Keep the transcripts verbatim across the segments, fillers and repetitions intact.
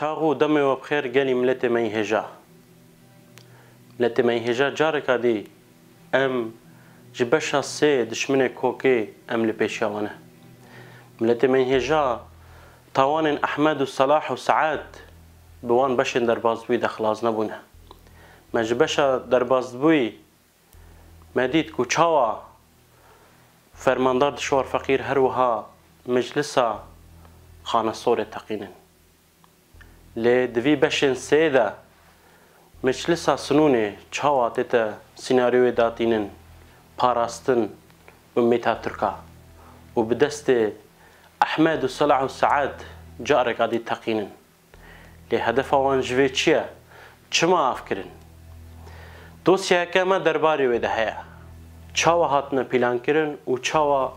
Çax û demê we bi xêr gelî miletê me yî hêja. Miletê me yî hêja careka dî em ji beşa sê dişminê kokê em li pêşiya we ne. Miletê me yî hêja tawanên Ehmed û Selah û Sead bi wan beşên derbasbûyî de xilas nebûne. Me ji beşa derbasbûyî me dît ku çawa fermandar Dişwar Feqîr her wiha meclisa Xanesorê teqînin. Lê di vî beşên sê de meclisa Sinûnê çawa tête sînaryoyê datînin, parastin û mîta Tirka û bi destê Ehmed û Selah û Sead careka dî teqînin. Lê hedefa wan ji vê çi ye? Çima av kirin? Dosyayeke me derbarê wê de heye. Çawa hatine pîlankirin û çawa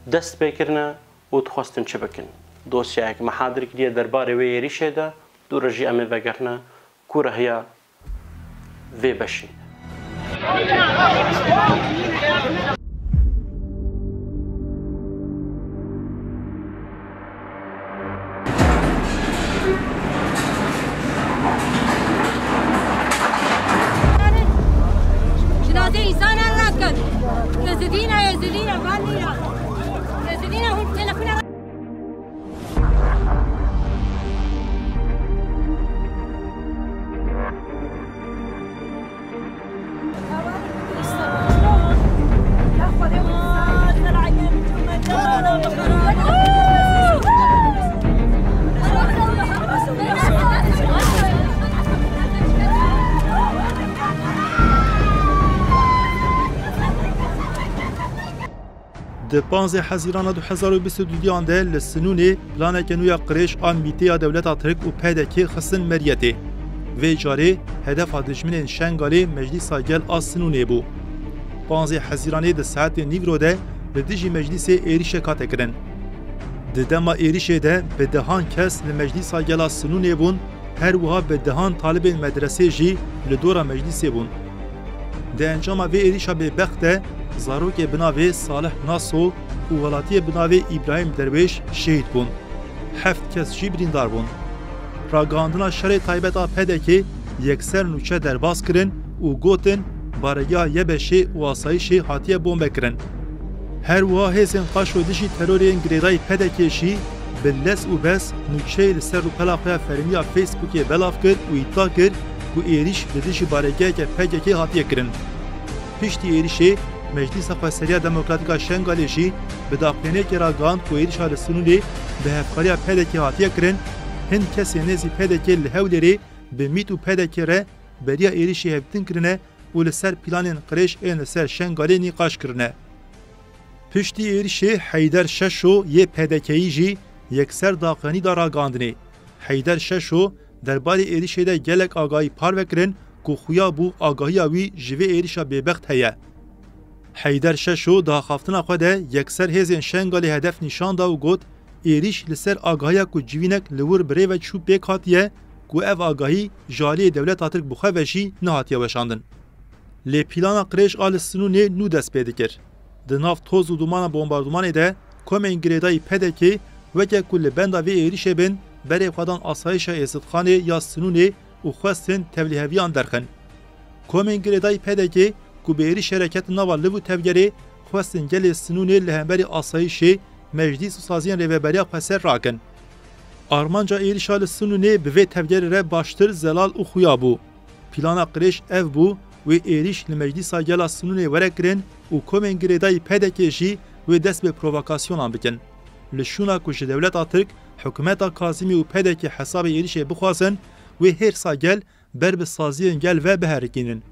dest pê kirine û dixwestin çi bikin? Dosyayek me hadir kiriye derbarê wê êrîşê de, dû re jî em ê vegerine ku rehiya vê beşê. Cinazê însanan nakin. Êzidî ne, Êzidî ne, van nîra. Êzidî ne, hûn telefona Di panzdeh Hezîrana du hezar û bîst û duyan de li Sinûnê planeke nû ya qirêj a mîtê ya dewleta Tirk û P D K xistin meriyetê. Vê carê hedefa dijminên Şengalê Meclîsa Gel a Sinûnê bû. Panzdeh Hezîranê di saetên nîvro de li dijî meclîsê êrîşek hate kirin. Di dema êrîşê de bi dehan kes li Meclîsa Gel a Sinûnê bûn, her wiha bi dehan talibên medresê jî li dora meclîsê bûn. Di encama vê êrîşa bêbext de zarokê bi navê Salih Naso û welatiyê bi navê Îbrahîm Derwêş şehîd bûn. Heft kes jî birîndar bûn. Ragihandina şerê taybet a P D K yekser nûçe derbas kirin û gotin, baregeha Y B Şê û asayîşê hatiye bombe kirin. Her wiha hêzên qaşo dijî terorê yên girêdayî P D K jî bi lez û bez nûçeyê li ser rûpela xwe ya fermî ya Facebookê belav kir û îdia kir ku êrîş li dijî baregeheke P K K hatiye kirin. Piştî êrîşê, Meclîsa Xweseriya Demokratîk a Şengalê jî bi daxuyaniyekê ragihand ku êrîşa li Sinûnê bi hevkariya P D K hatiye kirin, hin kesên nêzî P D K li Hewlêrê bi mît û P D K re beriya êrîşê hevdîtin kirine û li ser planên qirêj ên li ser Şengalê nîqaş kirine. Piştî êrîşê Heyder Şeşo yê P D K'yî jî yekser daxuyanî da ragihandinê. Heyder Şeşo derbarê êrîşê de gelek agahî parve kirin ku xuya bû agahiya wî ji vê êrîşa bêbext heye. Heyder Şeşo di axaftina xwe de yekser hêzên Şengalê hedef nîşan da û got, êrîş li ser agahiya ku civînek li wir bi rê ve çû pêk hatiye ku ev agahî ji aliyê dewleta Tirk bi xwe ve jî nehatiye weşandin. Lê plana qirêj a li Sinûnê nû dest pê dikir. Di nav toz û dumana bombardumanê de komên girêdayî P D K weke ku li benda vê êrîşê bin, berê xwe dan asayişa Êzidxanê ya Sinûnê û xwestin tevlîheviyan derxin. Komên girêdayî P D K ku bi êrîşê re ketin nava liv û tevgerê, xwestin gelê Sinûnê li hemberî asayişê, meclîs û saziyên Rêveberiya Xweser rakin. Armanca êrîşa li Sinûnê bi vê tevgerê re baştir zelal û xuya bû. Plana qirêj ev bû, wê êrîş li Meclîsa Gel a Sinûnê were kirin û komên girêdayî P D K jî wê dest bi provokasyonan bikin. Li şûna ku ji dewleta Tirk, hikûmeta Kazîmî û P D K hesabê êrîşê bixwazin, wê hêrsa gel ber bi saziyên gel ve biherikînin.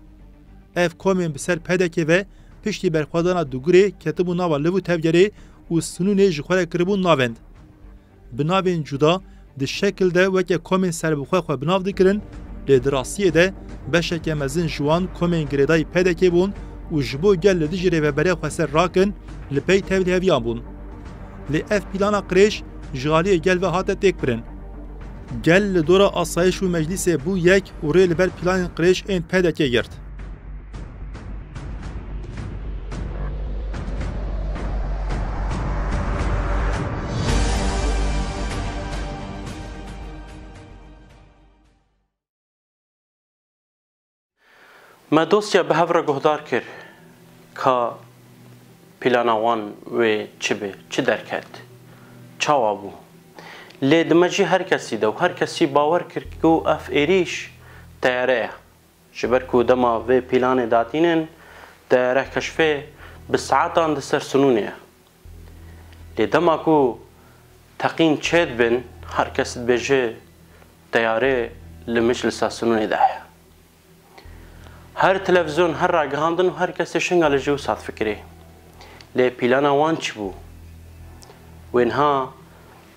Ev komên bi ser P D K ve piştî berxwedana Dugurê ketibûn nava liv û tevgerê û Sinûnê ji xwe re kiribûn navend. Bi navên cuda, di şekil de weke komên serbixwe xwe bi nav dikirin, lê di rastiyê de beşeke mezin ji wan komên girêdayî P D K bûn û ji bo gel li dijî Rêveberiya Xweser rakin, li pey tevlîheviyan bûn. Lê ev plana qirêj ji aliyê gel ve hate têkbirin. Gel li dora asayîş û meclîsê bû yek û rê li ber planên qirêj ên P D K girt. Me dosya bi hev re guhdar kir ka plana wan wê çi be, çi derket, çawa bû. Lê di mejî her kesî de û her kesî bawer kir ku ev êrîş teyare ye. Ji ber ku dema vê planê datînin, teyare keşfê bi saetan di ser sinûnê ye. Lê dema ku teqîn çêdibin, her kes dibêje teyare li mij li ser sinûnê de heye. Her televîzyon, her ragihandin û her kesê şinga li jî wisa difikirê. Lê plana wan çi bû? Wê niha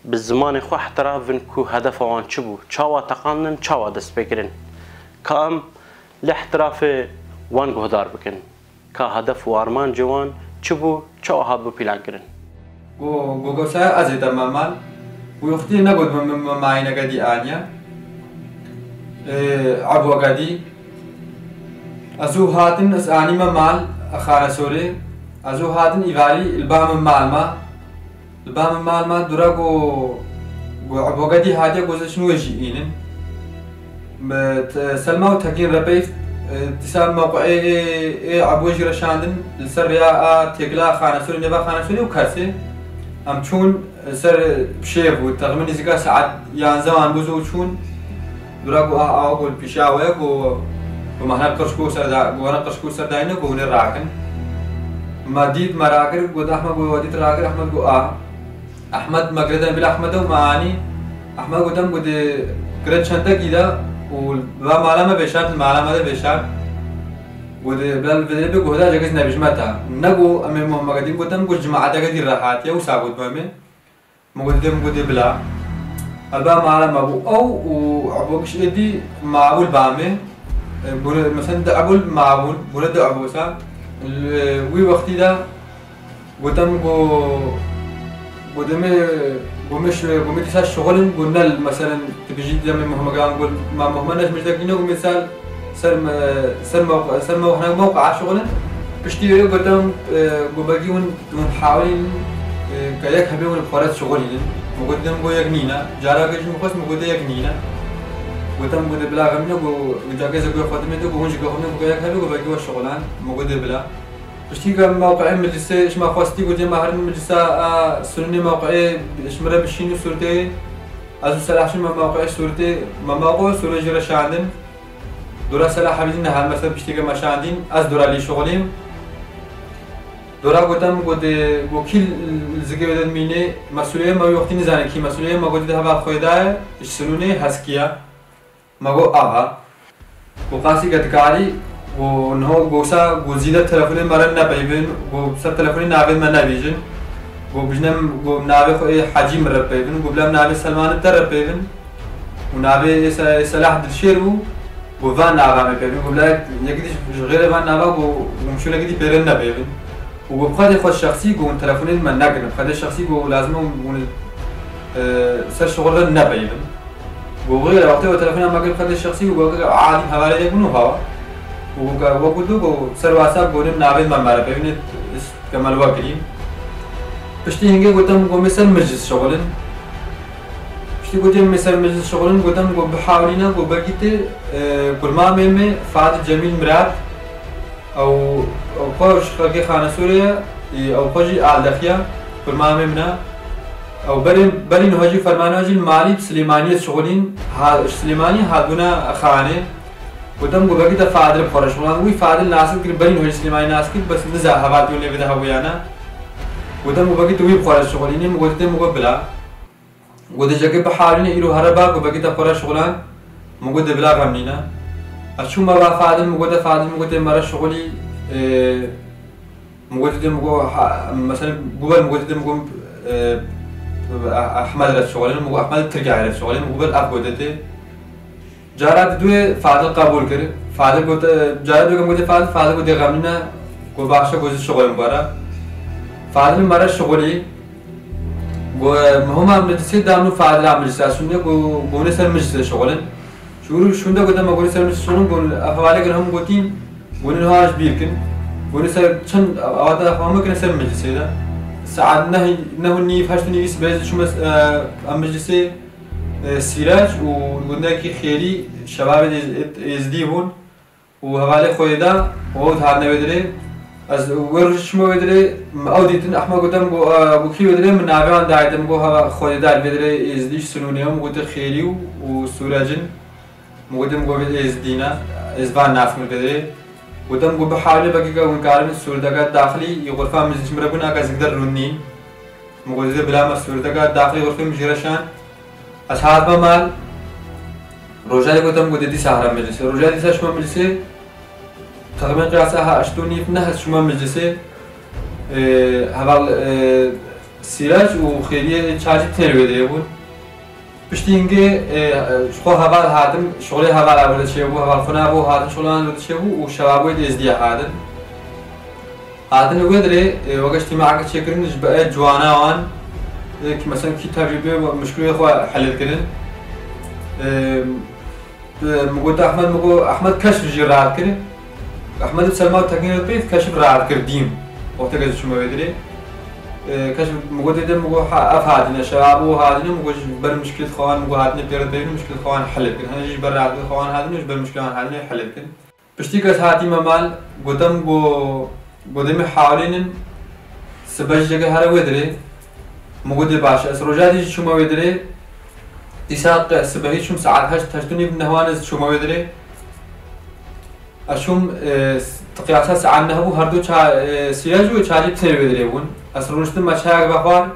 bi zimanê xwe ihtiraf bin ku hedefa wan çi bû, çawa teqandin, çawa dest pê kirin. Ka em li ihtirafê wan guhdar bikin. Ka hedef û armancê wan çi bû, çawa hatibû plankirin? Go, go, go, saya ez ê te me mal. Wî wextî negot me, me, me mayîneke dî aniye. Ê, Ebweke dî. Ez û hatin, ez anî me mal, Xanesorê. Ez û hatin îvarî li ba min mal ma. Li ba min mal ma, dura go, go Ebweke dî hatiye, go ez çin wê jî înin. Bi te-, Selma û Tekîn re peyv, e, dîsa mewqeê ê, ê Ebû jî re şandin, li ser rêya a têkila Xanesorê, nêva Xanesorê û Kersê. Em çûn, e, ser, e, şêv bû, teqrîben nêzîka saet yanze wan bû, zû çûn. Dura ku a, a, ku pîşa we ku, ku mehna qirşku ser da, ku were qirşku ser dayne, ku hûnê rakin. Me dît, me rakir, got Ehmed, ku we dît rakir, Ehmed ku a. Ehmed me girêdayî bila Ehmed û me anî. Ehmed gotem ku di girê çentekî de û va mala me vêşart, mala me de vêşart. Got bila vê derê bê guhda cekis nebîjme ta. Ne ku em ê Muhammedîn gotem ku cemaeteke dî re hatiye û sa got me. Me got dê, me got dê bila. Elba mala me bû ew û Ebû giş êdî mabûl bamê. E, bûre, mesen di Ebûl mabûl, bûre di Ebû sa. Li wî wextî de Gotem ku, ku demê, ku me şi-, ku me dîsa şixulin, ku ne, meselen, tu bijî demê muhmegan, ku ma muhme ne ji mijdak nîne, ku me sal ser me, ser mewqe-, ser mewqe-, mewqe'a şixulin. Piştî wê gotem, e, ku belkî hûn, hûn hawilîn, e, ke yek hebê hûn bi xwe re şixulînin. Me got dem ku yek nîne. Careke jî min xwest, me gote yek nîne. Gotem ku de bila xem ne, ku, ku cakê ze ku xwe demê de, ku hûn jî ku xem ne, ku ke yek hebê, ku belkî we şixulan. Me gote bila. Piştî ku em mewqeê meclisê, ji me xwestî, gotiye me herin meclisa a sunûnê mewqeê ji min re bişîn û sûretê, ez û Selah çûn me mewqeê sûretê, me mewqe û sûre jî re şandin. Dora Selah Hebîdîn ne her mesela piştî ke me şandîn, ez dora lî şixulîm. Dora gotem, gotê, go kî li zikê wê de dimînê, mesûlê me wî wextî nizane kî mesûlê me, gotê di heva xwê de ye, ji sunûnê heskî ye. Me got, aha. Got, qasî ke dikarî, got, niho, got, sa, got, zîde telefonê me re nepeyvin, got, ser telefonê navê me nebêjin. Got, bijnem, got, navê xwe ê Hecî min re peyvin, got, bila em navê Selmanê te re peyvin. Û navê ê Se-, ê Selah Dilşêr bû, got, van nava me peyvin, got, bila yek, yekî dî ji xêrê van nava, got, got, şûnekî dî pê re nepeyvin. Û bi xwedê xwe şexsî, got, hûn telefonê me nekin. Bi xwedê şexsî, got, lazim e hûn, hûn, e, ser şixul re nepeyivin. Got, xêr e, wextê we telefonê me kir bi xwedê şexsî, got, got, adî hevalê yek min û hawa. Û got, we got, got, ser WhatsApp, got, navê me me re peyivin, ez dikeme li we kirî. Piştî hingê gotem, got, me ser meclis şixulin. Piştî gotiye me ser meclis şixulin, gotem, got, bihawilîne, got, belkî tê, e, kurmamê me Fadil Cemîl Mirad, Ew, ew xwe ji xelkê Xanesorê ye, ê, ew xwe jî Aldexiya, kurmamê min e. Ew berê, berî niha jî fermana jî li malî bi Silêmaniyê dişixulîn, ha, ji Silêmaniyê hatbûna Xanê. Gotem, got, belkî te Fadil bi xwe re şixulan. Wî Fadil nas kir, berî niha jî Silêmaniyê nas kir, bes niza heval dû nêvê de hebûyane. Gotem, got, belkî tu wî bi xwe re dişixulînî, min got, dê min got bila. Got, dê cekê bihawîne, îro here ba, got, belkî te xwe re şixulan. Min got, dê bila xem nîne. Ez çûme ba Fadil, min gote, Fadil, min gotê, me re şixulî, e, min gotê, dê, min got, ha, mesela, Gubel, min gotê, dê, min got, e, Ehmed re şixulî, min got, Ehmed Tirkiyeyê re şixulî, min Gubel ev gotê tê. Cara di duê Fadil qebûl kir. Fadil got, cara duê ke gotê Fadil, Fadil got, dê xem nîne, got, baş e, got, ez şixulîm bara. Fadil me re şixulî. Got, me hema meclisê da min û Fadila meclisa şûnê, got, got, hûnê ser meclisê şixulin. Şûr û şûnde gote me, got, hûnê ser meclisê şixulin, got, ev hevalê kin hemû gotîn, got, hûn niha ji bîr kin. Got, hûnê ser çend awata ev hemû kine ser meclisê de. Saet neh, neh û nîv, heşt û nîvî sibê ez çûme, e, em meclisê. E, Sîrac û gundekî Xêrî şebabê Êz-, Êzdî bûn. û hevalê Xwedê da û ew dihatine wê dirê. Ez wê rojê çûme wê dirê, min ew dîtin, Ehmed gote min, got, "Got kî wê dirê?" Min navê wan dayê te, min got, "Heva Xwedê da, vê dirê êzdî Sinûnê ye." Min gote, "Xêrî û, û Sûrecin?" Min gote, min got, "Vê êzdî ne, êzvan nas min vê dirê." Gote min, got, "Bihawle bekî ke hûn karibin sûreteke daxilî yê xurfa meclis min re bûn, aka zikder rûn nîn." Min got, "Dê bila me sûreteke daxilî xurfê min jê re şand." Ez hatime mal. Roja dî gote min, got, "Dê dîsa here meclisê." Roja dîsa çûme meclisê. Texmîn qiyasa ha eşt û nîv neh ez çûme meclisê. Ê, heval, ê, Sîrac û Xêriyê Çacî têr wê dirê bûn. Piştî hingê, ê, ji xwe heval hatin, şixulê heval a werde çêbû, heval xwe nabû, hatin şixulê wan werde çêbû û şebabûyê êzdiyê hatin. Hatine wê dirê, ê, weke îctîmaeke çêkirin ji ber ciwana wan, ê, kî mesela kî tecrûbe û muşkilê xwe helê dikirin. Ê, ê, min got Ehmed, min got, Ehmed keşf jî rahat kir. Ehmed bi Selma û Tekîn re peyv keşf rahat kir dîm. Wexteke ez çûme wê dirê. Ê, keşf, min got, dê, min got, ha, ev hatine, şebab û hatine, min got, ji ber muşkilê xwe wan, min got, hatine pê re peyvîn, muşkilê xwe wan helê dikin. Hene jî ji ber rahatiyê xwe wan hatine, ji ber muşkilê wan hatine helê dikin. Piştî ke ez hatîme mal, gote min, got, got, "Dê me hewlînin, sibe jî jege here wê dirê." Min got, "Dê baş e." Ez roja dî jî çûme wê dirê. Dîsa qe-, sibehî çûm saet heşt, heşt û nîv nehwan ez çûme wê dirê. Ez çûm, e, s-, qiyasa saet neh bû, her du ça-, e, Sîrac û Çacî têr wê dirê bûn. Ez rûniştim me çayek vexwar.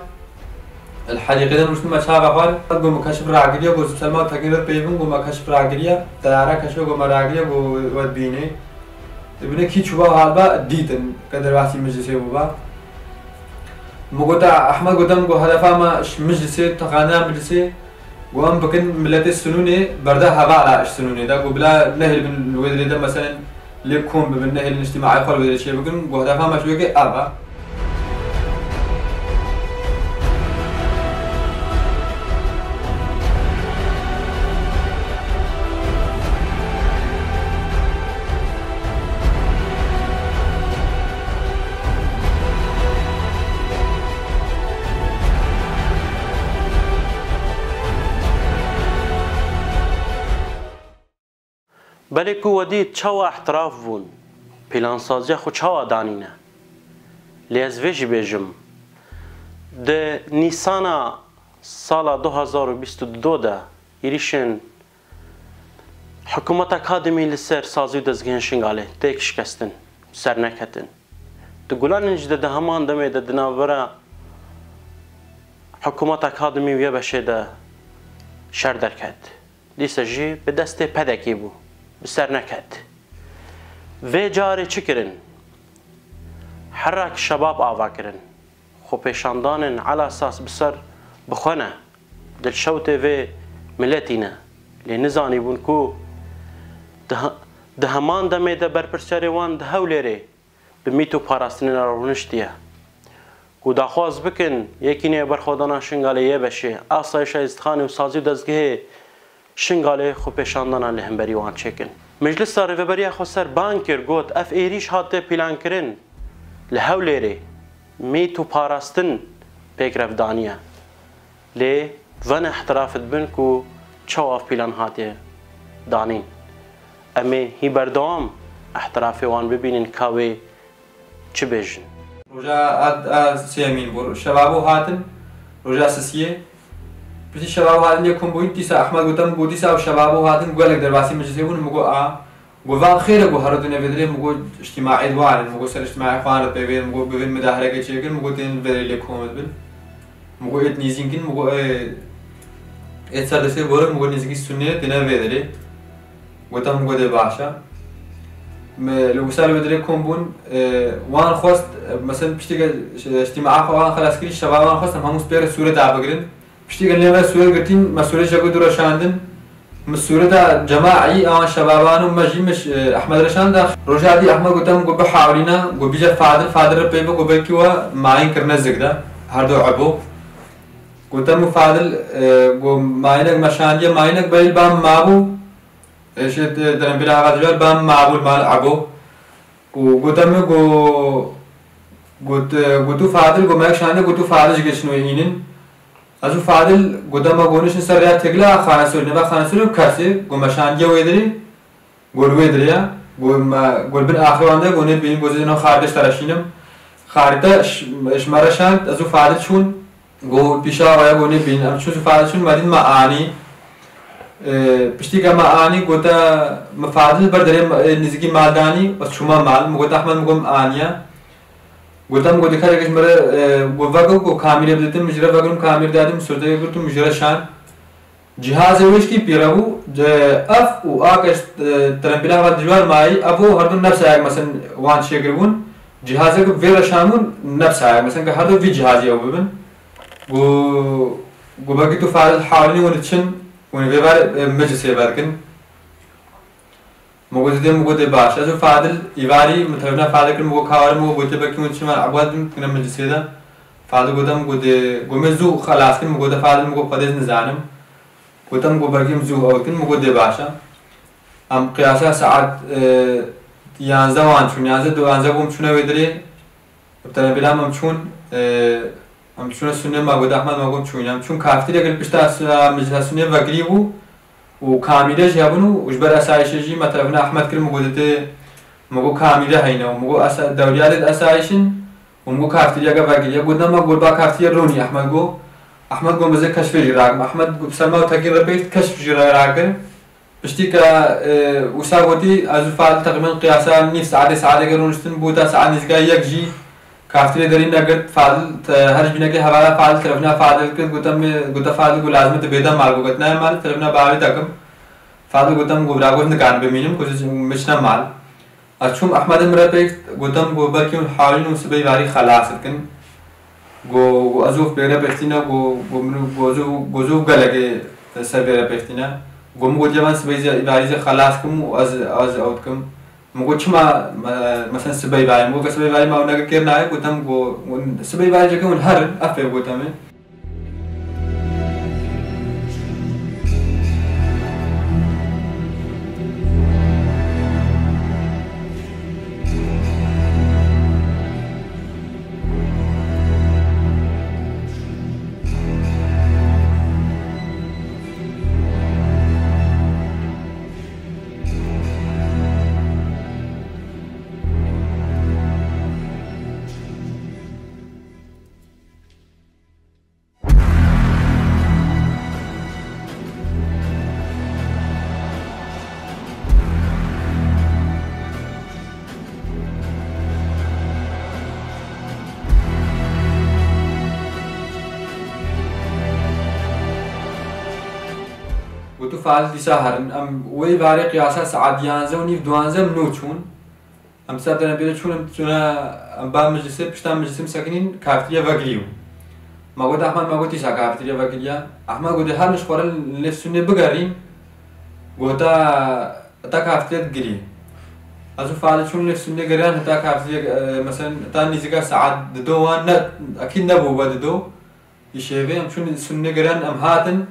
Li herîqê de rûniştime çav vexwar, got me keşif ragiriye, got Selma Tekîn re peyvin, got me keşif ragiriye, teyare keşif got me ragiriye, got we dibînê. Dibîne kî çûba haliba dîtin, ke derbasî meclisê bûba. Min got, Ehmed, got em, got hedefa me ji meclisê, teqanina meclisê, got em bikin miletê Sinûnê, berde hevala ji Sinûnê de, got bila nehêlbin li wê dirê de, meselen, lê kom bibin, nehêlin îctîmaê xwe li wê dirê çêbikin, got hedefa me ji wê yekê ev e. Belê ku we dît çawa îhtiraf bûn, plansaziya xwe çawa danîne. Lê ez vê jî bêjim, di Nîsana sala du hazar û bîst û du de êrîşên hikûmeta Kadimî li ser sazî û dezgehên Şingalê têk şikestin, serneketin. Di Gulanên jî de di heman demê de di navbera hikûmeta Kadimî û Y B Şê de şer derket. Dîsa jî bi destê pedekê bû, bi ser neket. Vê carê çi kirin? Herek şebab ava kirin. Xwepêşandanên elasas bi ser bi xwe ne, dilşewtê vê miletî ne. Lê nizanîbûn ku di he-, di heman demê de berpirsiyarê wan di Hewlêrê bi mît û parastinê re rûniştiye. Ku daxwaz bikin, Yekîneyê Berxwedana Şingalê Y B Şê, Asayişa Êzidxanê û Sazî û Dezgehê Şingalê xwepêşandana li hemberî wan çêkin. Meclisa Rêveberiya Xweser bang kir, got, ev êrîş hate plankirin li Hewlêrê, mît û parastin pêk revdaniye. Lê vene îhtiraf dibin ku çawa ev plan hatiye danîn. Em ê hî berdewam îhtirafê wan bibînin ka wê çi bêjin. Roja a, a sêyemîn bû. Şebabo hatin, roja sisiyê. Piştî şebabo hatin lê kom bûyîn, dîsa Ehmed gote min, got, dîsa ew şebabo hatin, gelek derbasî meclisê bûn, min got, a. Got, van xêr e, got, herodine vê dirê, min got, îctîmaê di wan in, min got, ser îctîmaê xwe re peyvê, min got, bivên midahereke çêkin, min got, tên vê dirê lê kom dibin. Min got, êt nîzîn kin, min got, ê, êt ser destê gorin, min got, nîzîkî Sunê têne vê dirê. Gote min, got, ê baş e. Me, li wisa li wê dirê kom bûn, ê, wan xwest, ê, mesela piştî ke îctîmaa xwe wan xelas kirî, şeva wan xwest em hemû pê re sûreta bigirin. Piştî gelê me sûret girtîn, me sûret ji ku dû re şandin. Min sûreta cemaî a wan şebaban û me jî min, e, Ehmed re şand da. Roja dî Ehmed gote min ku bihawlîne, ku bîje Fadil, Fadil re peyve ku belkî we mayîn kirine zik de. Her du ebo. Gote min Fadil, e, ku mayînek me şandiye, mayînek belî ba min mabû. E, şê, e, derembêla Axa Dijar ba min mabû li mal ebo. Ku gote min ku, got, e, gotû Fadil, ku me şandiye, gotû Fadil ji geçin wê înin. Ez û Fadil, ku dema ku niştin ser rêya têkila Xanesorê, neva Xanesorê û kesê, ku me şandiye wê dirê, ku li wê dirê ya. Got me, got bin axirê wan de, got nêbînim, got zêno xarîte ji te re şînim. Xarîte ji, ji me re şand, ez û Fadil çûn. Got pîşa we, got nêbînin. Em çûn, Fadil çûn, me dît me anî. E, piştî ke me anî, gote me Fadil ber derê, e, nêzîkî mal de anî, ez çûme mal. Min got Ehmed, min got min aniye. Gote min got dikare ke ji me re, e, got vego, got kamîrê bidêtin, min ji re vegirim, kamîr dadin, min sûreteke girt û min ji re şand. Cihazê wê jî pîre bû, ev û a ke, e, terempîla heva dijwar mayî, ev û herdu nefsa yek, mesen wan çêkiribûn, cihazê ku vê re şandibûn nefsa yek, mesen ke herdu vî cihazî ew bibin. Got, got belkî tu Fadil hawînî hûn çin, hûn vê ver, e, meclisê vekin. Min got dê, min got dê baş. Ez û Fadil, îvarî, min telefona Fadil kir, min got ka were, min got gotiye belkî hûn çima ewad bin, tine meclisê de. Fadil gote, min got dê, got me zû xelas kin, min gote Fadil, min got xwedê ez nizanim. Gote min got belkî em zû ew kin, min got dê baş e. Em qiyasa saet, e, yanzde wan çûn, yanzde, duwanzde bûm çûne wê derê. Bi telebîla me em çûn, e, em çûne sûnê me, got Ehmed, me got çûyîne. Em çûn kaftirya gel pişta s-, meclisa sûnê vekirî bû û kamîre jî hebûn û ji ber esayîşê jî me telefona Ehmed kir, min got dê, min got kamîre heyne û min got esa-, dewriya dê di esayîşin û min got kaftirya ge vekiriye. Got dema got ba kaftirya ronî, Ehmed got. Ehmed got, min zê keşfê jî rakim. Ehmed got, ser me û tekî re pêşt keşf jî re rakir. Piştî ke, e, wisa gotî, ez û Fadil teqrîben qiyasa nîv saetê, saeteke rûniştin bû, ta saet nêzîka yek jî kaftirê derî negirt. Fadil, te-, her ji bînekê hevala Fadil telefona Fadil kir, gote min, gote Fadil, got lazim e tu bêde mal, got ez nayê mal, telefona bavê te kim. Fadil gote min, got bira, got nikarim bimînim, got ez, min çine mal. Ez çûm Ehmedê min re pêk, gote min, got belkî hûn hawîn û sibê îvarî xelas dikin. Got, got ez û pê re pêxtîne, got, got min û, got zû, got zû gelekê ser pê re pêxtîne. Got min gotiye, van sibê zê îvarî zê xelas kim û ez, ez ew dikim. Min got çima, me-, mesen sibê îvarî? Min got ke sibê îvarî me ew neke kêr nayê, gote min, got, got sibê îvarî jeke hûn herin, ev pê gote min. Got û Fadil dîsa herin. Em wê îvarê qiyasa saet yanzeh û nîv, duwanzeh em nû çûn. Em ser tenebêrê çûn, em çûne, em ba meclisê, pişta meclisê em sekinîn, kaftirya vekirî bû. Me got, Ehmed, me got, îsa kaftirya vekiriya. Ehmed got, her nişxware lê sûnê bigerîn, gota, heta kaftirya digirî. Ez û Fadil çûn lê sûnê geriyan, heta kaftirya, e, mesen, heta nîzika saet dido wan ne, ekîd nebû we dido. Îşevê em çûn sûnê geriyan, em hatin.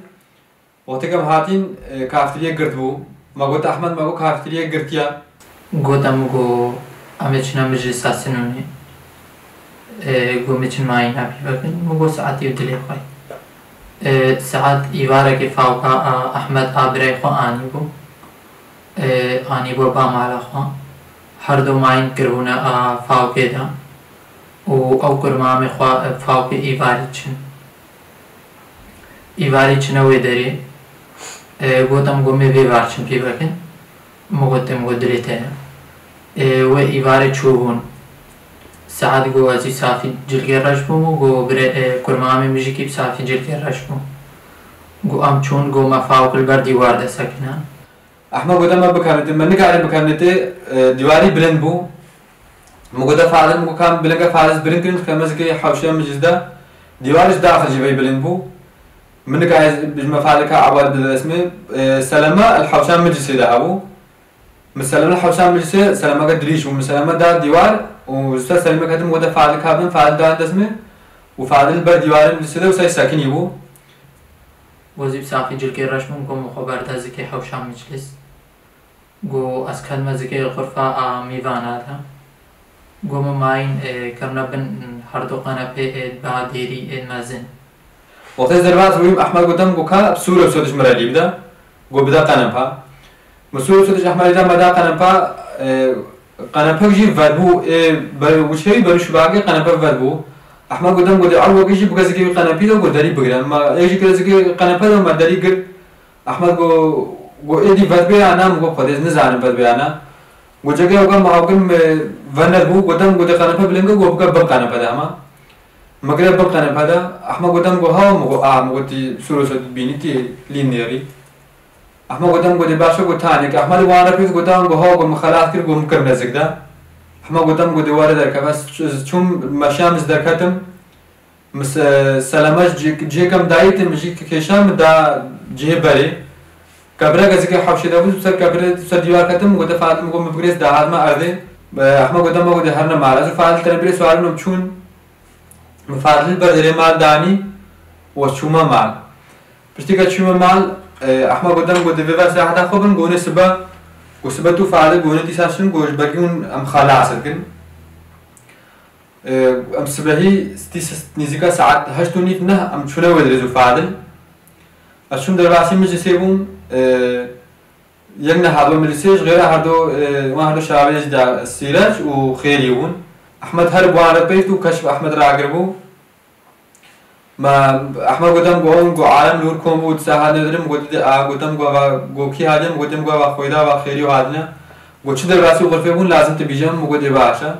Wextê ke em hatîn, e, kaftiriyê girt bû. Me got, Ehmed, me got, kaftiriyê girtiye. Gote min, got, em ê çine meclisa sinûnê. E, got, min çin mayîna pî vekin. Min got, saetî û dilê xwe. E, saet îvarekê fawka a Ehmed a birayê xwe anîbû. E, anîbû ba mala xwe. Her du mayîn kiribûne a fawkê de. Û ew kurmamê xwe, e, fawkê îvarî çin. Îvarî çine wê derê. E, gote min, got, mê vê var çin pî vekin. Min got, tê, min got, dilê te ye. E, wê îvarê çûbûn. Saet got, ez î safî cilkê reş bûm û got, birê, e, kurmamê min jî kî bi safî cilkê reş bû. Got, em çûn, got, me fawk li ber dîwar de sekine. Ehmed got, me bikanite, me nikarin bikanite, e, dîwarî bilind bû. Min gote Fadil, min got, ka em bilinga Fadil bilind kirin, xeme zikê hewşeya meclis de, dîwar ji daxil jî vey bilind bû. Min nika ez bijme Fadil ka ewad bide dest me, e, Seleme el hewşa meclisê de hebû. Min Seleme el hewşa meclisê, Seleme ke dirîj bû. Min Seleme da dîwar û ji ser Seleme ketim, min gote Fadil ka bin, Fadil da dest me û Fadil ber dîwarê meclisê de wisa sekinî bû. Wezî bi safî cilkê reş bûm, got min xwe berda zikê hewşa meclis. Got, ez ketime zikê xurfa a mîvana de. Got, min mayîn, e, ketine bin her du qenepê ê ba dêrî ê mezin. Wextê ez derbas bûyîm, Ehmed gote min, got, ka bi sûre sotiş min re lî bide. Got, bide qenepa. Misûr Sotîş Ehmedî da me da qenepa, e, qenepek jî ver bû, ê, ber, wî çêwî berû şibakê qenepe ver bû. Ehmed got dem got ê ew wekî jî bike zikê wî qenepî de got derî bigire. Me ê jî kire zikê qenepe de me derî girt. Ehmed got, got êdî ver bê ya na, min got xwedê ez nizanim ver bê ya na. Got cege ew gam ew gim, e, vener bû, got dem got ê qenepe bilinge got bike bin qenepe de hema. Me kire bin qenepe de. Ehmed got dem got ha, min got a, min got tî Sotîş bînî tî lî nêrî. Ehmed got dem got ê baş e, got tanê. Ehmed wan re pêt got, got ha, got min xelas kir, got min kir nezik de. Ehmed got dem got ê were derkeve. Ez ç-, ez çûm meşa min ji derketim. Min se-, seleme ji cih-, cihêkem dayî tê min jî kêşa min da cihê berê. Kebirek ez zikê hewşê de bû, ser kebirê ser dîwar ketim, min got ê Fadil, min got min bigirê ez dahatime erdê. Ehmed got dem got ê herine mal. Ez û Fadil tenê birê siwar bûn em çûn. Min Fadil ber derê mal danî û ez çûme mal. Piştî ke çûme mal, e, Ehmed got dem got ê vê ver seheta xwe bin, got hûnê sibe, got sibe tu Fadil, got hûnê dîsa şin, got ji bergî hûn em xelas dikin. E, em sibehî tî s-, nîzîka saet heşt û nîv neh em çûne wê derê ez û Fadil. Ez çûm derbasî meclisê bûm, e, Yek ne herdo meclisê ji xêra herdo, e, wan herdo şawê jî de Sîreç û Xêrî bûn. Ehmed her bi wan re peyv û keşf Ehmed ragiribû. Me Ehmed gotem got, got alem li wir kom bû, disa hatine derê, min got, didê a, gotem got, va, got kî hatiye, min gotê, min got, va, Xwêda, va, Xêrî û hatine. Got, çi derbasî û xurfê bûn, lazim tu bîje min, min gotê, baş e.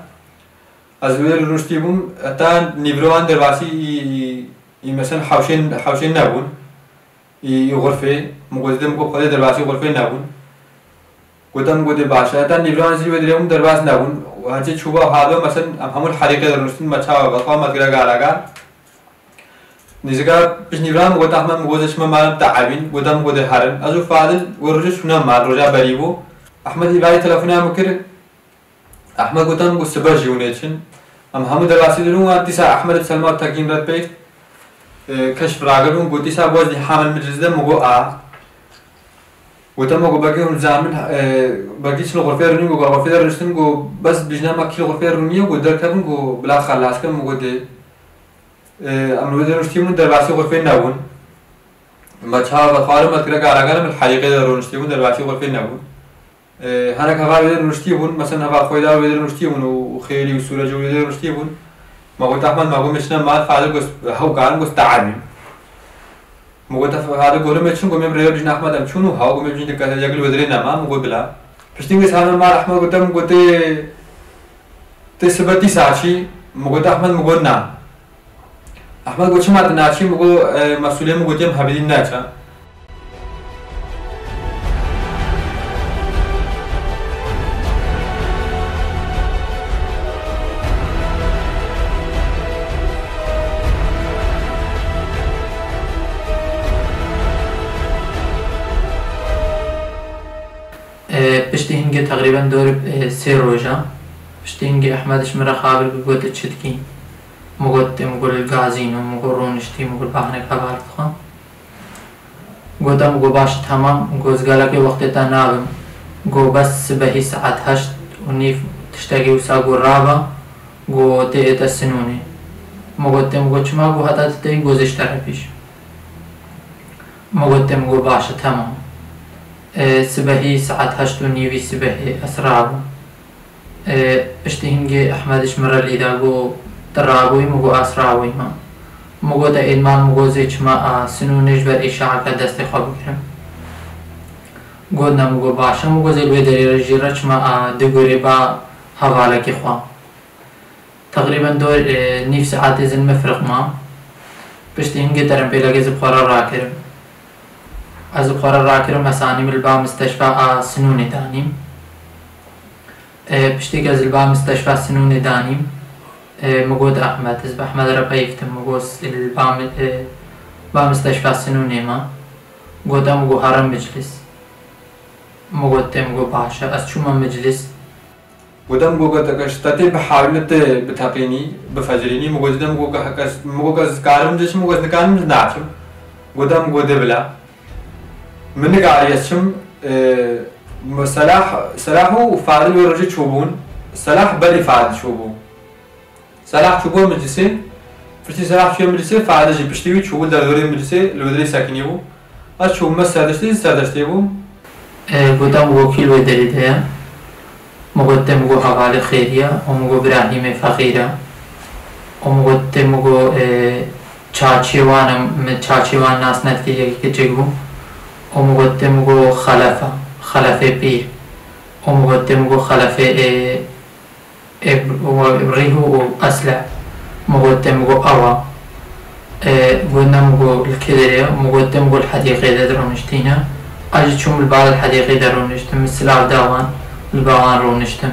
Ez wê rûniştî bûm, heta nîvroyan derbasî î, î, î, mesela hewşên, hewşên nebûn. Î, î xurfê, min gotê, min got, Xwedê derbasî xurfê nebûn. Gotem, gotê, baş e. Heta nîvroyan zî wê dirê bûm, derbas nebûn. Hecê çûba halo, mesela em hemû li herîqê de rûniştin, me çawa ve, xwe me dikire galagal. Nîzika pişt nîvran min got, Ehmed, min got, çime mal, te evîn, gotem, gotê, herin. Ez û Fadil wê rojê çûne mal, roja berî bû. Ehmed îvarî telefonê min kir, Ehmed gotan, got, sibe jî hûn ê çin. Em hemû derbasî dirûn wan, dîsa Ehmed bi Selma Tekîn re peyv, e, keşf ragiribûn, got, dîsa boz dî hamil meclis de, min got, a. Gotan, min got, belkî hûn zanin, e, belkî çin xurfê rûnî, got, xurfê de rûniştin, got, bes bijna me kî xurfê rûnî, got, derkevin, got, bila xelas kin, min got, dê. E, em li wê de rûniştî bûn, derbasî xurfê nebûn. Me çawa vexwarin, me dikire garagan, em li herîqê de rûniştî bûn, derbasî xurfê nebûn. E, hinek heval wê rûniştî bûn, mesela heval Xwêda wê rûniştî bûn û, û Xêrî û Sûrecî wê rûniştî bûn. Me got, Ehmed, me got, me çine mal, Fadil got, hew karin got, te evîn. Me got, Fadil got, me çin, got, me bi rêve bijîn Ehmed em çûn û hew got, me bijîn dikkat, yek li wê dirê nema, me got, bila. Piştî wê sane mal Ehmed got, em gotê, tê sibe tî saçî, me got, Ehmed, me got, na. Ehmed got, çima tu naçî? Min got, e, mesûlê min got, em hevîdî neçe. E, piştî hingê teqrîben dorê, e, sê roja, piştî hingê Ehmed ji min re xaber bû, gote, çi dikî? Min got, min got, li gazî ne, min got, rûniştî, min got, bahinek heval dixwim. Gote, min got, baş e, temam, min got, ez gelekê wextê te nabim. Got, bes sibehî saet heşt û nîv tiştekî wisa got, rabe, got, tê ête Sinûnê. Min got, tê, min got, çima? Got, heta tu têyî, got, ez ê ji te re pêş. Min got, tê, min got, baş e, temam. E, sibehî saet heşt û nîvî sibehê ez rabûm. E, piştî hingê Ehmed ji min re lîda, got, tu rabûyî? Min got, ez rabûyîme. Min got, ê li mal, min got, ez ê çime a Sinûnê ji ber îşaeke destê xwe bigirim. Got, ne, min got, baş e, min got, ez ê li wê derê re jî re çime a digurê ba hevalekî xwe. Teqrîben dor, e, nîv saetê zilmê firiq ma. Piştî hingê terempêlekê ez bi xwe re rakirim. Ez bi xwe re rakirim, ez anîm li ba misteşfa a Sinûnê danîm. E, piştî ke ez li ba misteşfa Sinûnê danîm, e, min got Ehmed, ez bi Ehmed re peyv dikim, min got li ba mi-, e, ba misteşfa Sinûnê me. Got, em got here miclis. Min got, tê, min got, baş e. Ez çûme miclis. Gotem, got, got, ke ji te tê bihawîne tê biteqînî, bifecirînî. Min got, didem, got, ke, ke, min got, ke ez karim de çim, min got, ez nikarim de naçim. Gotem, got, dê bila. Min nikarî ez çim, e, Selah, Selah û Fadil wê rojê çûbûn. Selah berî Fadil çûbû. Selah çûbû meclisê, piştî Selah çûye meclisê, Fadil jî piştî wî çûbû derdorê meclisê, li wê derê sekinî bû. Ez çûbûme serdiştê, serdiştê bûm. E, gote min go kî li wê derê de ye? Min go te min go hevalê Xêrî ye û min go Birahîmê Feqîr e. Û min go te min go, e, çaçê wan e, min çaçê wan nas nedikir, yekî kiçik bû. Û min go te min go Xelef e, Xelefê Pîr. Û min go te min go Xelefê, e, Eb-, û Rîhû û Esle. Min got te min got ew e. E, got ne min got li kê derê ye? Min got te min got li hedîqê de dironiştîne. Ez jî çûm li ba hedîqê de roniştim. Min silav da wan, li ba wan roniştim.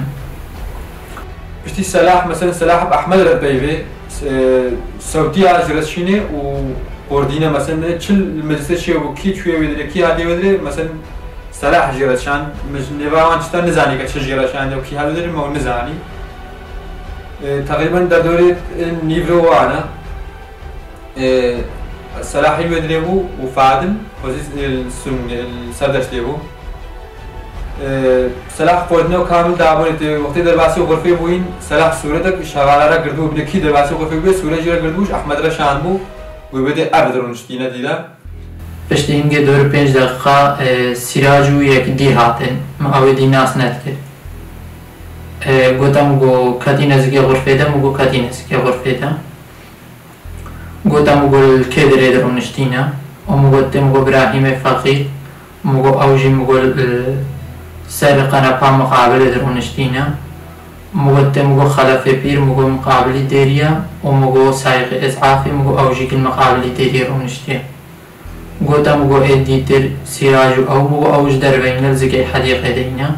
Piştî Selah, mesela Selah bi Ehmed re peyvê, e, sewtiya ji re şînê û qordîne, mesela çi li meclisê çêbû, kî çûye wê derê, kî hatiye wê derê, mesela Selah jê re şand, min ji nêva wan tişta nizanî ke çi jê re şand û kî hevdî me û nizanî. E, teqrîben derdorê, e, nîvro wan e. E, Selahî wê dirê bû û Fadil, xwezî, e, Sun, e, Serdeştê bû. E, Selah xwedine û kamil dabûnê tê. Wextê derbasî xurfê bûyîn, Selah sûretek ji hevala re girdibû, bine kî derbasî xurfê bûye, sûre jê re girdibû, ji Ehmed re şand bû, wê bê dê ev dironiştîne dî de. Piştî hingê dor û pênc deqîqa, e, Sîrac û yek dî hatin. Min ew ê dî nas nedikir. E, gote min got ketî nêzîkê xurfê de, min got ketî nêzîkê xurfê de. Gote min got li kê derê de rûniştîne. Û min got tê, min got Birahîmê Feqîr. Min got ew jî min got li ser qenepa miqabilê de rûniştîne. Min got tê, min got Xelefê Pîr, min got miqabilî dêrî ye û min got Sayîqê Îs'afê, min got ew jî li miqabilî dêrî rûniştiye. Gote min got ê dîtir Sîrac û ew, min got ew ji derveyî ne, li zikê hedîqê de yîne.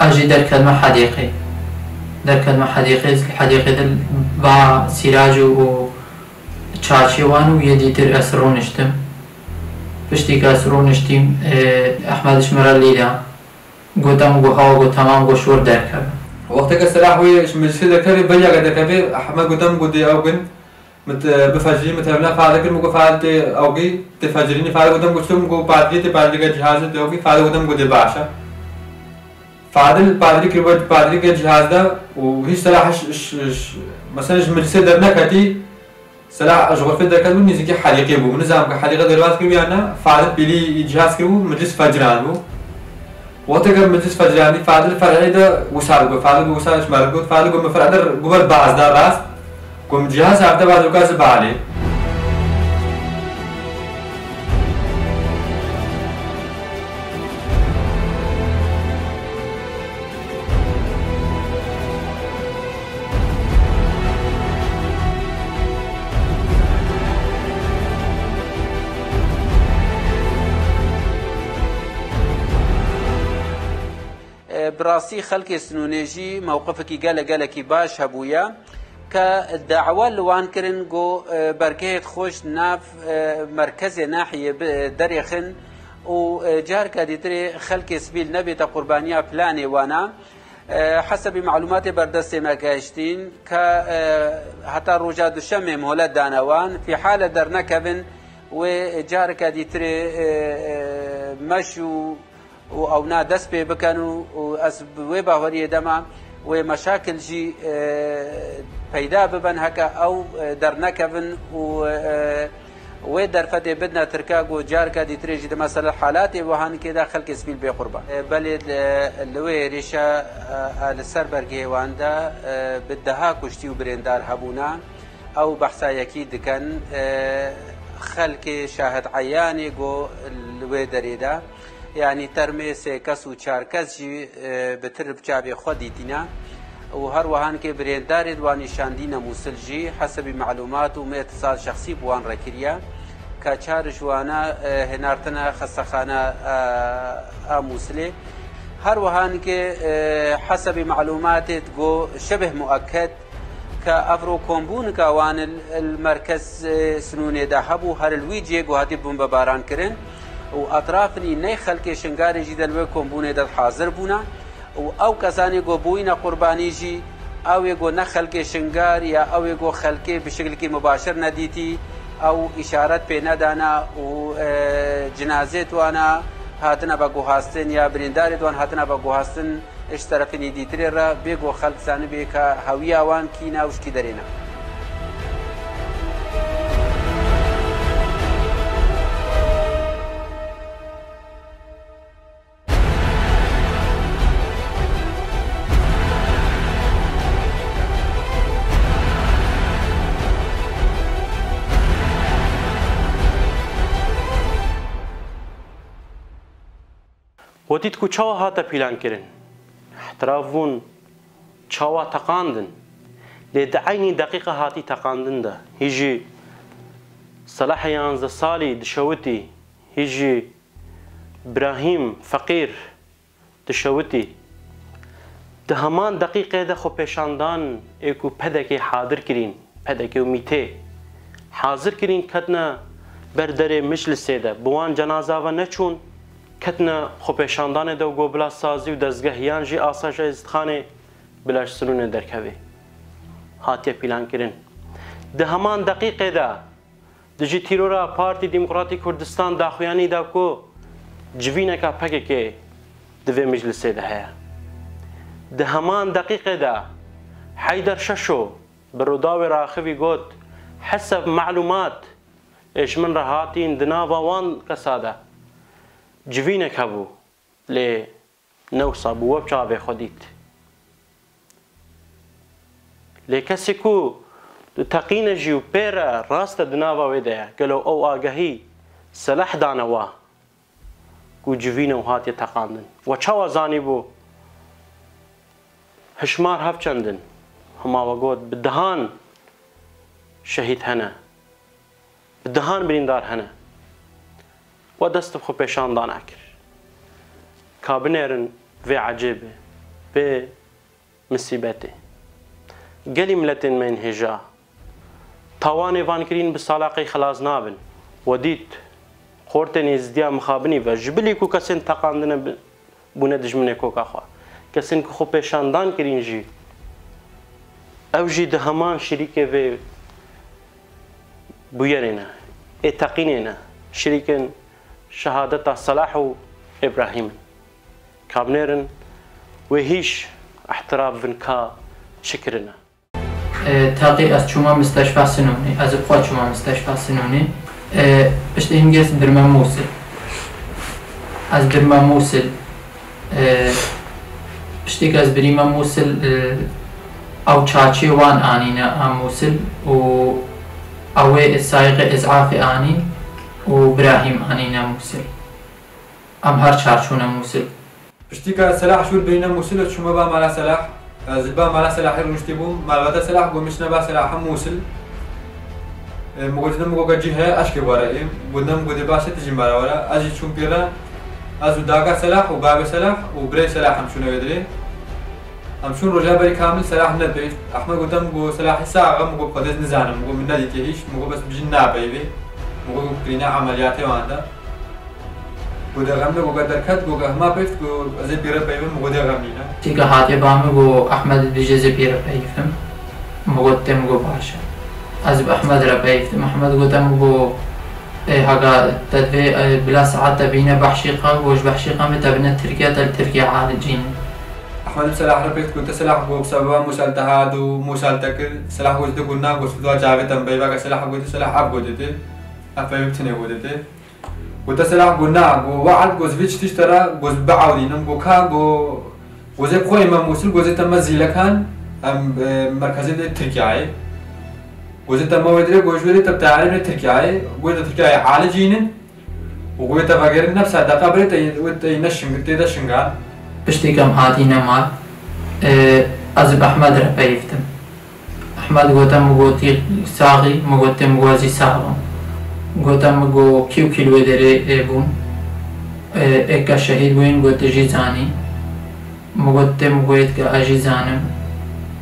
Ez jî derketime hedîqê. Derketime hedîqê, li hedîqê de ba Sîrac û, û çaçê wan û yê dîtir ez rûniştim. Piştî ku ez rûniştîm, ê, Ehmed ji min re lîda. Gote min got, hawa, got, temam, got, ji wir derkeve. Wexteke Selah wê ji meclisê derkevê, berî ke derkevê, Ehmed gote min got, dê ew bin, min te, bifecirî, min tevna Fadil kir, min got, Fadil tê ewgî, tê fecirînî. Fadil gote min got, çi, min got, padrî tê, padrî ke cihazê tê ewgî. Fadil gote min got, dê baş e. Fadil padrî kir, got, padrî ke cihaz de û hîç Selah, ş-, ş-, ş-, mesela ji meclisê derneketî, Selah ji xurfê derket bû, nêzîkî hedîqê bû. Min nizam ke hedîqe derbas kiribû yan ne, Fadil pêlî cihaz kiribû, meclis fecran bû. Wextê ke meclis fecranî, Fadil fer'ê de wisal got. Fadil got, wisal ji me re got. Fadil got, min fer'e de gu ber baz da rast. Got, min cihaz hevde baz û ka zibalê. E, bi rastî xelkê Sinûnê jî mewqifekî gelek gelekî baş hebûye ke dawa li wan kirin ku, e, bergehêt xweş nav, e, merkezê nahiyê bi, derêxin û, e, carka dîtirê xelkê sivîl nebête qurbaniya planê wana. E, hesebî malûmatê berdestê me gehiştîn ke, e, heta roja duşemê molet dane wan, fîhale dernekevin wê careke dîtirê, e, e, meş û, û ewna dest pê bikin û, û ez bi wê baweriyê de me wê meşakil jî, e, peyda bibin heke ew, e, dernekevin û, e, Wê derfetê bidine Tirka ku carka dîtirê jî di mesela halatê wihankê de xelkê sivîl bê qurban. E, belê li, li wê êrîşa, e, e, li ser bergehê wan de, e, bi deha kuştî û birîndar hebûne. Ew behsa yekî dikin, e, xelkê şahid eyanê ku li wê derê de, yanî termê sê kes û çar kes jî, e, bi tir bi çavê xwe dîtîne. û her wiha hinekê birêndarê di wan nîşandîne Mûsil jî hesebî malûmat û min îtisal şexsî bi wan re kiriye ke çar ji wana, e, hênartine xestexane, e, a Mûsilê. Her wiha hinekê, e, hesebî malûmatê digo şibih mueked ke evro kombûnika wan li, li merkez, e, Sinûnê de hebû, her li wî cihê ku hatî bombebaran kirin û etrafin î ney xelkê Şingalê jî de li wê kombûnê de hazir bûne. û ew kesanê ku bûyîne qurbanî jî, ew ê ku ne xelkê Şingar ya ew ê ku xelkê bi şiklikî mubaşir nedîtî, ew îşaret pê nedane û, e, cinazê wana hatine veguhastin ya birîndarê wan hatine veguhastin ji terefînî dîtirê re, bê ku xelk zanibê ke hewiya wan kî ne û ji kî derê ne. Gotît ku çawa hate pîlankirin. Îtiraf bûn çawa teqandin. Lê di eynî deqîqa hatî teqandin de. Hî jî Selahê yanzdeh salî dişewitî, hî jî Birahîm Feqîr dişewitî. Di heman deqîqê de xwepêşandan ê ku P D K hadir kirîn, P D K û MÎT'ê hazir kirîn, ketine ber derê miclisê de. Bi wan cenaza ve neçûn, ketine xwepêşandanê de û got bila sazî û dezgehiyan jî asaşa Êzidxanê bila ji sinûnê derkevê. Hatiye pîlankirin. Di heman deqîqê de Dijî tîrora Partî Demokratîk Kurdistan daxuyanî da ku civîneka P K K di vê meclisê de heye. Di heman deqîqê de Heyder Şeşo bi Rûdawê re axivî got, Heseb melûmat ê ji min re hatîn di nava wan kesa de civînek hebû. Lê ne wisa bû, we bi çavê xwe dît. Lê kesê ku diteqîne jî û pê re rast e di nava wê de ye, gelo ew agehî Selah dane we ku civîne û hatiye teqandin? We çawa zanîbû hişmar hev çend in? Hema we got, bi dehan şehîd hene. Bi dehan birîndar hene. We dest bi xwe pêşan dana kir. Ka binêrin vê ecêbê, vê misîbetê. Gelî miletên me yên hêja, tawanê van kirîn bi salaqey xilas nabin. We dît, xortên Êzidiya mixabinî ve, ji bilî ku kesên teqandine bi-, bûne dijminê koka xwe. Kesên ku xwe pêşandan kirîn jî, ew jî di heman şirîkê vê bûyerê ne, ê teqînê ne, şirîkên şehadeta Selah û Îbrahîm in. Ka binêrin wê hîş îtiraf bin ka çi kirine. E, teqî ez çûme misteşfa Sinûnê. Ez bi xwe çûme misteşfa Sinûnê. E, piştî hingê ez birme Mûsil. Ez birme Mûsil. E, piştî ku ez birîme Mûsil, e, ew çaçiyê wan anîne a Mûsil û ew ê sayiqê îsafê anî û Birahîm anîne Mûsil. Em her çar çûne Mûsil. Piştî ke Selah şûr birîne Mûsil û çûme ba mala Selah. Ez li ba mala Selahê rûniştî bûm. Malbata Selah got min çine ba Selaha Mûsil. E, min got, min got, cî heye, ez kê were êm. Got, min got, baş e, tu jî mala were. Ez jî çûm pê re. Ez û daka Selah û bavê Selah û birê Selah em çûne wê derê. Em çûn roja berî kamil Selah nepeyivt. Ehmed got, min got, Selahî sax e, min got, Xwedê ez nizanim, min got, min nedîtiye hîç, min got, bes bijî napeyivê. Min got, kirîne emeliyatê wan de. Gote xem ne, gote derket, gote hema peyivt, go ez ê pê re peyivim, gote xem nîne. Tîka hatiye ba min, go Ehmed dibêje ez ê pê re peyivim. Min got, tê, min got baş e. Ez bi Ehmed re peyivtim. Ehmed gote min, go, ê, hega te divê, ê, bila saet te bîne Behşîqa, go ji Behşîqa me te bine Tirkiye, te li Tirkiye alicîne. Ehmed bi Selah re peyivt, gote Selah, go bi sebeba Mûsel te hat û Mûsel te kir. Selah gote, go na, go tu dua çavê te min peyva ke. Selah gote, Selah ev gote tê. Ev peyv tinê gote tê. Gote Selah, go na, go we'd, go ez vî tiştî ji te re, go ez biewdînim, go ka, go, go ez ê bi xwe yê me Mûsil, go ez ê te me Zîlekan, em, e, merkezê de Tirkiyeyê. Go ez ê te me wê dirê, go ji wê rê te bi teyarê bê Tirkiyeyê, go ez ê te Tirkiyeyê alicînin, û go ez ê te vegerin nefsa deqa birê te, wê te ne Şing-, tê de Şingal. Piştî ke em hatîne mal, e, ez bi Ehmed re peyivtim. Ehmed gote, min got, tî sax î? Min got, tê, min got, ez jî sax im. Gote, min got, kî û kî li wê derê, ê, bûn? Ê, êka şehîd bûyîn, got, tu jî zanî? Min got, tê, min got, êdîka ez jî zanim.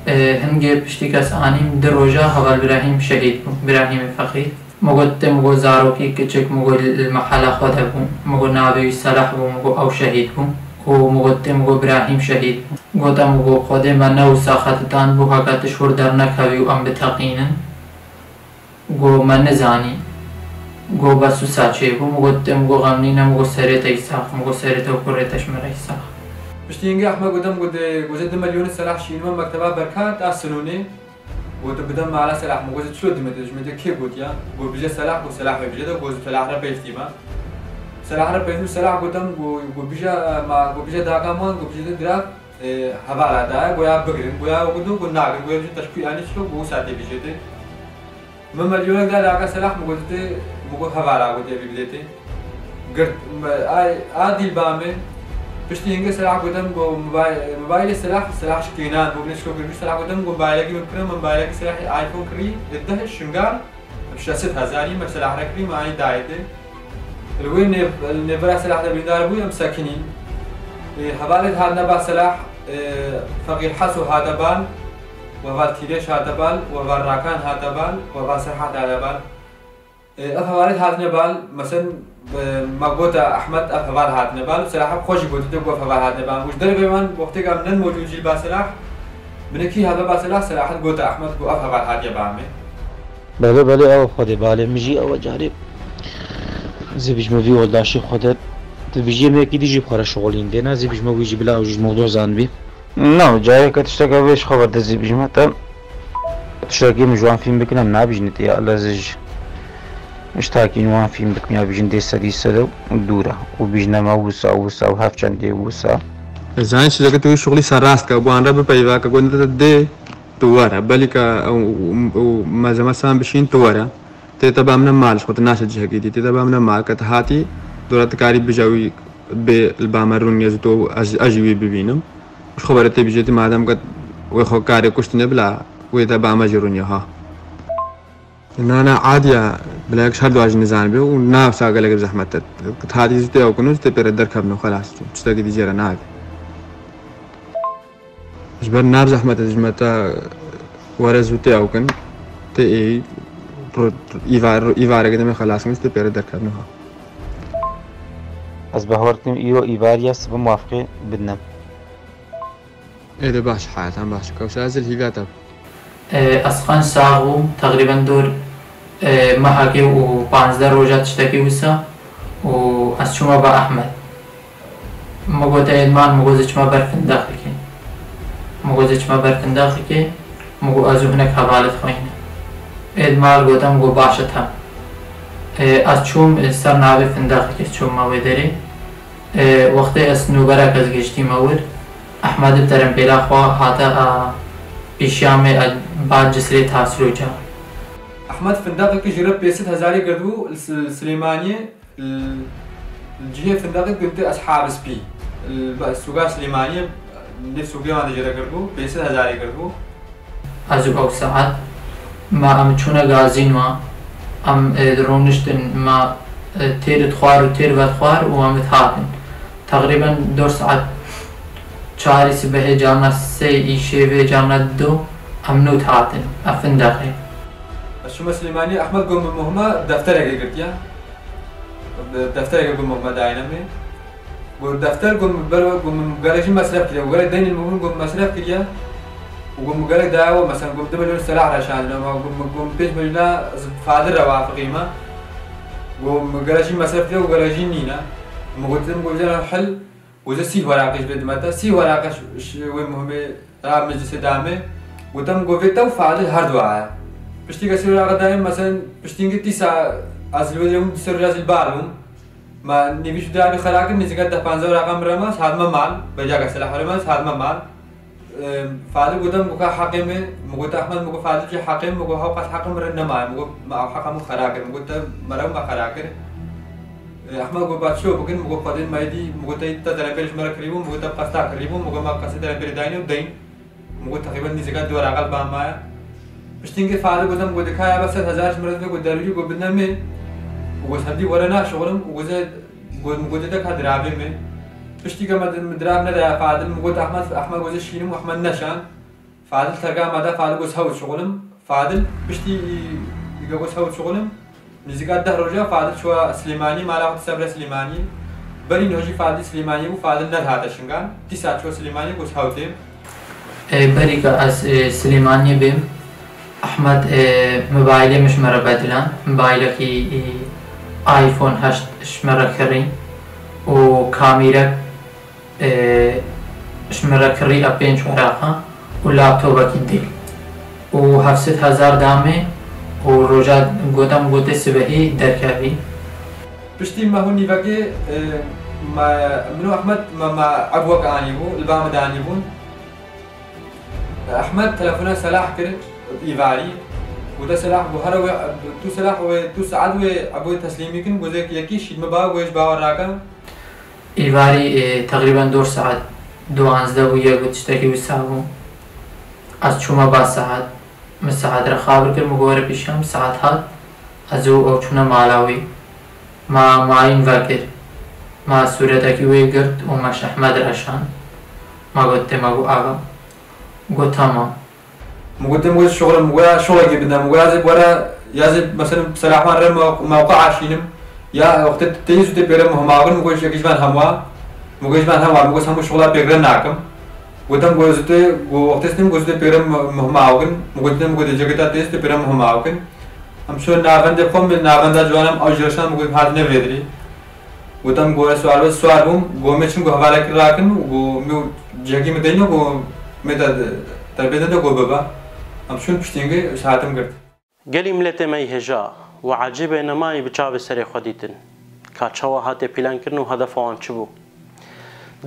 Ê, hingê piştî ke ez anîm, di roja heval Birahîm şehîd bû, Birahîmê Feqîr. Min got, tê, min got, zarokî kiçik, min got, li mehela xwe de bû. Min got, navê wî Selah bû, min got, ew şehîd bû. Û min got, tê, min got, Birahîm şehîd bû. Gote, min got, Xwedê me ne wisa xetitan bû, heke tu ji wir dernekevî û em biteqînin. Got, me nizanî. Got, bes wisa çêbû. Min got, tê, min got, xem nîne, min got, serê te yî sax, min got, serê te û kurê te ji me re yî sax. Piştî hingê Ehmed gote, min got, dê, gote, du milyonê Selah şînime mekteba Berkat a Sinûnê. Got, tu bide mala Selah, min got, çilo dime te, ji min te kê gotiya? Got, bije Selah, got, Selah wê bije de, got, Selah re peyv tîme. Selah re peyv, Selah gote min, got, got, bije, ma, got, bije daka man, got, bije de dira, e, hevala daye, goya bigirin, goya got, got, nagirin, goya bije te ji ku anî çilo, got, wisa tê bije te. Min milyonek da daka Selah, min got, te, min got, hevala, got, te bide te. Girt, me, ay, a dîl ba me, Piştî hingê Selah gotin ku mobay-, mobaylê Selah, Selah şikênan bû, binê şikokirî Selah gotin ku mobaylekî min kirî, min mobaylekî Selahê iPhone kirî, li deh Şingal, bi şeş sed hezarî me Selah re kirî, me anî dayê te. Li wê nêv-, li nêvbera Selah de birîndar bû, em sekinîn. Ê, hevalê hatine bal Selah, ê, Feqîr Heso hate bal, we heval Tîrêş hate bal, we heval Rakan hate bal, we heval Serhat hate bal. Ê, ev hevalêt hatine bal, mesen, e, me gote Ehmed ev heval hatine bal, Selaha xwe jî gotiye ku ev heval hatine bal. Û ji dervê wan wextê em nen mewcûd jî li ba Selah, binekî hate ba Selah, Selaha gote Ehmed ku ev heval hatiye ba me. Belê, belê, ew Xwedê balê min jî ew carê. Zî bijme vî yoldaşê xwe de, tu bijiyê me yekî dî jî bi xwe re şixulîn dê, ne? Zî bijme wî jî bila ew jî ji mewdû zanibî. Na, careke tişteke vê ji xwe ve dizî bijme te. Tiştekî min ji wan fîm bikin, em nabijnê tê ya lezij. Ji takîn wan fîm bikim ya bijin dê sedî sede û dûr e. Û bijne me wisa û wisa û hev çendê wisa. Ez zanî tişteke tu wî şixulî ser rast ke, bi wan re bipeyve, ke gotin te dê tu were. Belî ke ew, ew, ew malzeme san bişîn tu were. Tê te ba min mal, ji xwe tu naşe cihekî dî. Tê te ba min mal, ke tu hatî, dora tu karî bija wî bê li ba me rûnî, ez û tu, ez, ez jî wî bibînim. Ji xwe bere tê bijê tu, madem ke wê xwe karê kuştine bila, wê te ba me jî rûnî ha. Na, na, adiya, bila yek ji her du jî nizanibê û na wisa gelek bi zehmet e. Tu hatî zû tê ew kin û zû tê pê re derkevin û xelas. Tiştekî dî jê re nayê. Ji ber nav zehmet e, ji me te were zû tê ew kin. Tê ê ro-, îvar-, îvareke demê xelas kin, tê pê re derkevin ha. Ez bawer dikim îro îvar ya, sibe muwafiqê bidinem. Ê de baş, hayatan baş. Kewşa ez li hîviya te. Ê, ez qenc sax bûm, teqrîben dor, ê, mehekê û panzdeh roja tiştekî wisa û ez çûme ba Ehmed. Min got, ê di mal, min got, ez çûme ber findexekê. Min got, ez çûme ber findexekê, min got, ez û hinek hevalêt xwe hîne. Ê di mal gote, min got, baş e, tem. Ê, ez çûm, ê, ser navê findexekê çûme wê derê. Ê, wextê ez nûberek ez gihiştîme wir, Ehmed bi terempêla xwe hate, a, pêşiya me, e, ba Cisrê Tasroca. Ehmed findexekî ji re pênc sed hezarî girdibû li S-, Silêmaniyê. Li, li cihê findaqê gote Eshab Spî. Li ba-, sûga Silêmaniyê, nêv sûgê wan de jê re girbû, pênc sed hezarê girbû. Ez û ew saet me em çûne gazîn me, em, e, rûniştin, me, e, têr dixwar û têr vedixwar û em dihatin. Teqrîben dor saet çarî sibehê, carna sê îşê vê, carna du, em nû dihatin. Ev findaqê. Ez çûme Silêmaniyê, Ehmed got min muhme defterekê girtiye. Defterekê got muhme dayîne min. Got defter, got min ber, got min gelek jî mesref kiriye. Got gelek deynên min got mesref kiriye. Û got min gelek daye we, mesela got min du milyon Selah re şandine, ama got min, got min pênc milyona ez Fadil re wafiqîme. Got min gelek jî mesref kiriye û gelek jî nîne. Min got, min got, hil. Û ze sîh weraqê ji vê dime te, sîh weraqe ş-, ş-, wê muhimê ra meclisê dame. Gotem, got vê te û Fadil her du aya. Piştî ke sîh weraqe dayê, meselen, piştî hingê tîsa ez li wê dirê bûm, du ser roja ez li bar bûm. Me nîvî ji dayê xera kir, nêzîka deh panzdeh weraqa min re ma, ez hatime mal. Bejaka Selah Hurmez, hatime mal. Em, Fadil gote, min got, ka heqê me? Min got, Ehmed, min got, Fadil jî heqê me? Min got, hewqas heqê min re nemaye. Min got, me ew heqa min xera kir. Min got, te merew me xera kir. E, Ehmed got, ba çi bikin? Min got, Xwedê me dî, min got, te, te derembêl ji me re kirîbû, min got, te qesta kirîbû, min got, me qestê derembêlê dayne û deyn. Min got, teqrîben nîzika du weraqa li ba me ye. Piştî hingê Fadil gote, min got, dikaya be sed hezar ji min re dide, got, derûrî, got, bidine me. Û got, hevdî were naşixulim, û got, ze Got, min gotê te ka dirabê me. Piştî ke me di-, min dirav neda Fadil, min got Ehmed, Ehmed got ez şînim û Ehmed neşan. Fadil terga me da, Fadil got hewl şixulim. Fadil piştî ke got hewl şixulim, nêzîka deh roja Fadil çûya Silêmaniyê, mala xwe dîsa bire Silêmaniyê. Berî niho jî Fadil Silêmaniyê bû, Fadil nedihate Şingal. Dîsa çûya Silêmaniyê got hewl tê. Ê, berî ke ez, ê, Silêmaniyê bêm, Ehmed, ê, mobaylê min ji me re bediland. Mobaylekî, ê, iPhone heşt ji me re kirî û kamîrek, ê, ji me re kirî a pênc weraqa û laptopekî dê. Û heft sed hezar da me û roja gotem gotê sibehî derkevî. Piştî meh û nîvekê, e, me, min û Ehmed me, me ebwek anîbû, li ba min de anîbûn. Ehmed telefona Selah kir, îvarî. Gote Selah, got here wê, tu Selah wê, tu saet wê ebwê teslîmî kin, got yekî şît me ba, wê ji bawer rake. Îvarî, e, teqrîben dor saet duwanzdeh bû, yek û tiştekî wisa bû. Ez çûme ba saet, min saet re xabir kir, min got were pêşiya min, saet hat, ez û ew çûne mala wî. Ma mayîn vekir. Ma sûretekî wê girt û ma ji Ehmed re şand. Ma got, tê me got, ava. Got, tamam. Min got, min got, şoxle, min got, ya şoxlekê bide, min got, ya zê were, ya zê, mesela, Selahwan re mew-, mewqe aşînim, ya wextê tê zû tê pêre muhima kin, min got, yekî ji van hemwa, min got, ji van hemwa, min got, hemû şoxla pêk re nakim. Gotim, got, zû tê, got, wextê stê, min got, zû tê pêre mu-, muhima kin, min got, min got, ceketa tê zû tê pêre muhima kin. Em şo navendê xwe, min navenda ciwanan, ew ji reşan, min got, hatine vêdirî. Gotim, got, ez siwar be, siwar bûm, got, me çim, got, hevalekî rakim, got, me cihekî min deyne, got, me te, te bêdin de, got, bibe. Em çûn piştîngê, ji hatim girt. Gelî miletê me yî hêja û ecêbê nemayî bi çavê serê xwe dîtin. Ka çawa hate plankirin û hedefa wan çi bû?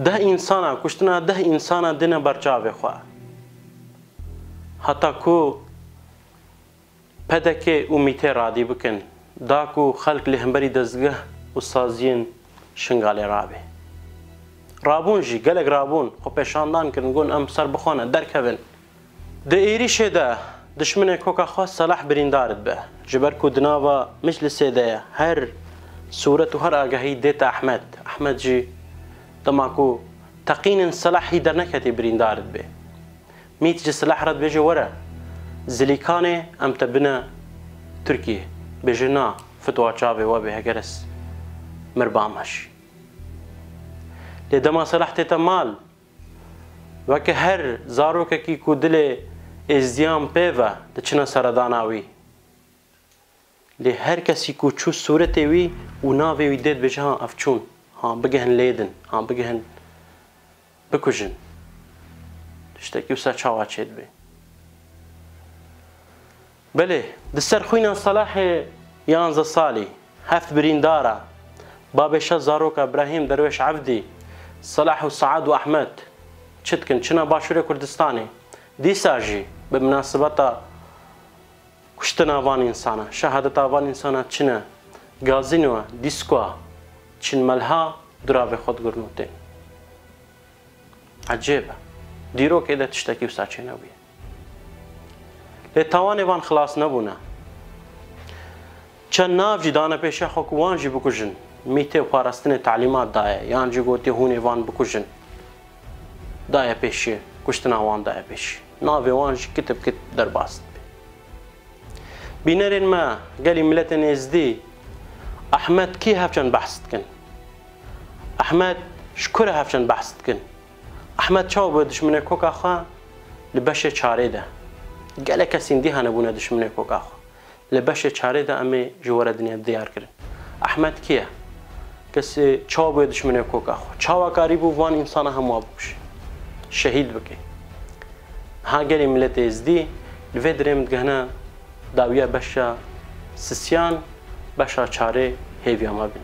Deh însana, kuştina deh însana dine ber çavê xwe. Heta ku P D K û mîtê radî bikin, da ku xelk li hemberî dezgeh û saziyên Şingalê rabe. Rabûn jî, gelek rabûn, xwe pêşandan kirin, gon em ser bixwe ne, derkevin. Di êrîşê de dişminê koka xwe Selah birîndar dibe. Ji ber ku di nava meclisê de ye, her sûret û her agahî dête Ehmed. Ehmed jî dema ku teqînin Selah hî derneketî birîndar dibe. Mît ji Selah re dibêje, were, Zilîkanê em te bine Tirkiyê. Bêje, na, fitwa çavê we bê, heger ez miribam me jî. Lê dema Selah tête mal, weke her zarokekî ku dilê êzdiyan pê ve diçine seredana wî. Lê her kesî ku çû sûretê wî û navê wî dê dibêje, ha, ev çûn, ha, bigihin lê din, ha, bigihin bikujin. Tiştekî wisa çawa çêdibe? Belê, di ser xwîna Selahê yanzdeh salî, heft birîndara, babê şeş zaroka Brahîm Derwêş Evdî, Selah û Sead û Ehmed çi dikin? Çina Başûrê Kurdistanê. Dîsa jî bi minasebeta kuştina van însana, şehadeta van însana çine gazînoya, dîskoya, çin melha duravê xwe digirin û tên. Ecêb e. Dîrokê de tiştekî wisa çênebûye. Lê tawanê van xilas nebûne. Çend nav jî dane pêşiya xwe ku wan jî bikujin. Mîtê û parastinê talîmat daye, yan jî gotiye hûnê van bikujin. Daye pêşiye, kuştina wan daye pêşiye. Navê wan jî kit bi kit derbas dibe. Bînerên me, gelî miletên êzdî, Ehmed kî hevçend behs dikin? Ehmed ji ku re hevçend behs dikin? Ehmed çawa bûye dişminê koka xwe li beşê çarê de? Gelek kesên dî hene bûne dişminê koka xwe. Li beşê çarê de em ê ji we re dinya diyar kirin. Ehmed kî ye? Kesê çawa bûye dişminê koka xwe? Çawa karîbû van însana hemû bikuje? Şehîd bike. Niha gelê miletê êzdî li vê dirê min digihine dawiya beşa sisiyan, beşa çarê hêviya me bin.